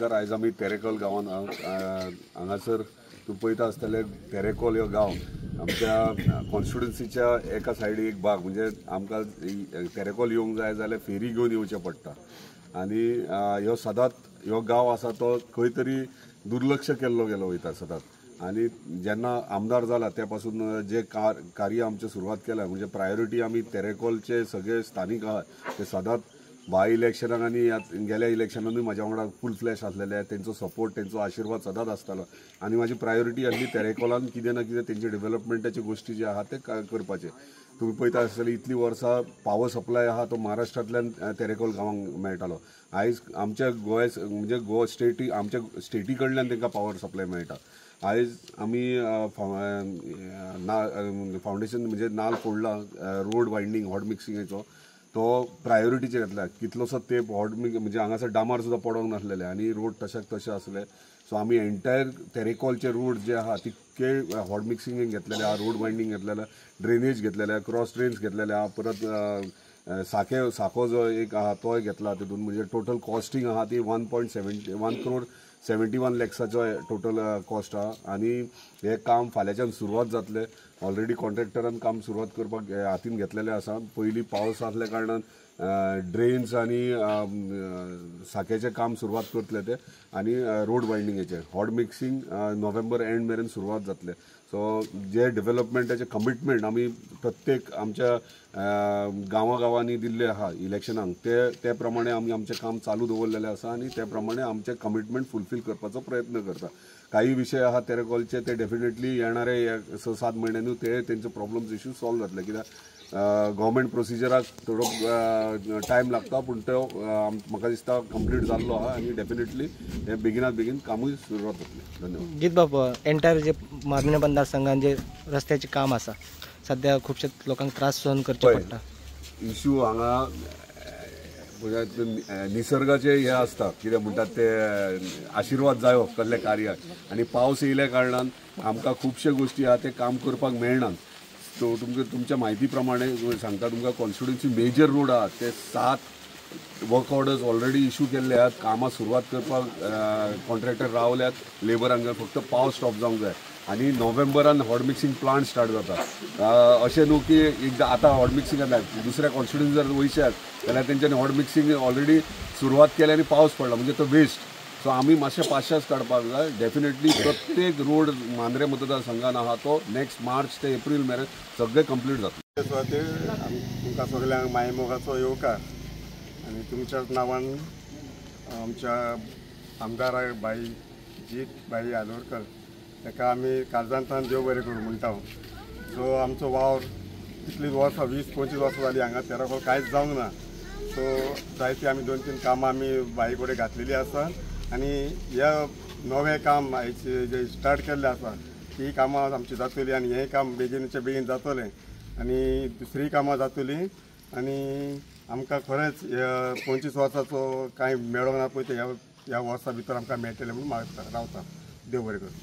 नमस्कार. आयज आमी तेरेखोल गांवांत हांगासर तूं पळयता आसतले तेरेखोल हो गांव आमच्या कॉन्स्टिट्युन्सीच्या एका सायडीक एक भाग, म्हणजे आमकां तेरेखोल येवंक जाय जाल्यार फेरी घेवन येवचें पडटा आनी ह्यो सदांच ह्यो गांव आसा तो खंय तरी दुर्लक्ष केल्लो गेलो वयता सदांच. आनी जेन्ना आमदार जाला त्या पासून जे कार्य आमचें सुरवात केल्या, म्हणजे प्रायोरिटी आमी तेरेखोलचे सगळे स्थानीक आहा ते सदांच बाय इलेक्शनाक आनी गेल्या इलेक्शनानूय म्हाज्या वांगडा फूल फ्लॅश आसलेले, तेंचो सपोर्ट तेंचो आशिर्वाद सदांच आसतालो. आनी म्हाजी प्रायोरिटी आसली तेरेखोलान कितें ना कितें तेंचे डेव्हलपमेंटाचे गोश्टी जे आहा ते करपाचे. तुमी पळयता आसतले इतलीं वर्सां पावर सप्लाय आहा तो महाराष्ट्रांतल्यान तेरेखोल गांवांक मेळटालो. आयज आमच्या गोंय म्हणजे गोवा स्टेटी आमच्या स्टेटी कडल्यान तांकां पावर सप्लाय मेळटा. आयज आमी फावंडेशन म्हणजे नाल फोडला रोड वायंडींग हॉट मिक्सिंगेचो तो प्रायोरिटीचेर घेतला. कितलोसो तेंप हॉट मिक्स म्हणजे हांगासर डामार सुद्दां पडोंक नासलेले आनी रोड तशाक तशे आसले. सो आमी एंटायर तेरेखोलचे रोड जे आहा तितके हॉट मिक्सिंगेक घेतलेले आहा, रोड वायंडींग घेतलेले, ड्रेनेज घेतलेले, क्रॉस ड्रेन्स घेतलेले आहा, परत साको जो एक आहा तोय घेतला. तितून म्हणजे टोटल कॉस्टिंग आहा ती 1.71 करोड 71 लॅक्साचो टोटल कॉस्ट आहा. आनी हें काम फाल्यांच्यान सुरवात जातलें. ऑलरेडी कॉन्ट्रॅक्टरान काम सुरवात करपाक हातीन घेतलेलें आसा. पयलीं पावस आसल्या कारणान ड्रेन्स आनी साक्याचें काम सुरवात करतले ते आनी रोड वायंडिंगेचें हॉट मिक्सिंग नोव्हेंबर एंड मेरेन सुरवात जातलें. सो जे डेव्हलपमेंटाचें कमिटमेंट आमी प्रत्येक आमच्या गांवा गांवांनी दिल्लें आहा इलेक्शनाक ते प्रमाणे आमी आमचें काम चालू दवरलेलें आसा आनी ते प्रमाणे आमचें कमिटमेंट फुलफील करपाचो प्रयत्न करता. काही विशय आहा तेरेखोलचे ते डेफिनेटली येणारे 6-7 म्हयन्यांनी ते तेंचे प्रॉब्लम्स इश्यू सॉल्व जातले. कित्याक गव्हर्मेंट प्रोसिजराक थोडो टायम लागता, पूण तो म्हाका दिसता कंप्लीट जाल्लो आहा आनी डेफिनेटली हे बेगिनात बेगीन कामूय सुरवात जातलें. धन्यवाद. जीत बाब, एंटायर जे मांद्रें मतदारसंघान जे रस्त्याचें काम आसा सद्या खुबशे लोकांक त्रास सहन करचे पडटा. इश्यू हांगा निसर्गाचे हे आसता, कितें म्हणटात ते आशिर्वाद जायो कसल्या कार्याक, आनी पावस येयल्या कारणान आमकां खुबशे गोश्टी आहा ते काम करपाक मेळनात. सो तुमकां तुमच्या म्हायती प्रमाणे सांगता, तुमकां कॉन्स्टिट्युन्सी मेजर रोड आहा ते 7 वर्क ऑर्डर्स ऑलरेडी इशू केल्ले आहात. कामां सुरवात करपाक कॉन्ट्रॅक्टर रावल्यात, लेबर हांगा फक्त पावस स्टॉप जावंक जाय आनी नोव्हेंबरान हॉट मिक्सिंग प्लांट स्टार्ट जाता. अशें न्हू की एकदां आतां हॉट मिक्सिंग जाता, दुसऱ्या कॉन्स्टिट्युन्सी जर वयशात जाल्यार तेंच्यांनी हॉट मिक्सिंग ऑलरेडी सुरवात केली आनी पावस पडला म्हणजे तो वेस्ट. सो आमी मातशें पाशास काडपाक जाय. डेफिनेटली प्रत्येक रोड मांद्रें मतदारसंघान आहा तो नेक्स्ट मार्च ते एप्रील मेरेन सगळें कंप्लीट जातलें. सुवातेर तुमकां सगळ्यांक मायमोगाचो येवकार आनी तुमच्याच नांवान आमच्या आमदाराक बाई जीत बाई आलोरकर ताका आमी काळजांतल्यान देव बरें करूं म्हणटा. जो आमचो वावर इतलीं वर्सां 20-25 वर्सां जालीं हांगा तेरेखोल कांयच जावंक ना. सो जायतीं आमी 2-3 कामां आमी बाई कडेन घातलेलीं आसा आनी ह्या नवें काम आयज जे स्टार्ट केल्लें आसा ती कामां आमची जातली आनी हें काम बेगीनच्या बेगीन जातलें आनी दुसरीं कामां जातलीं. आनी आमकां खरेंच 25 वर्साचो कांय मेळोंक ना पळय ते ह्या वर्सा भितर आमकां मेळटलें म्हणून मागता रावता. देव बरें करूं.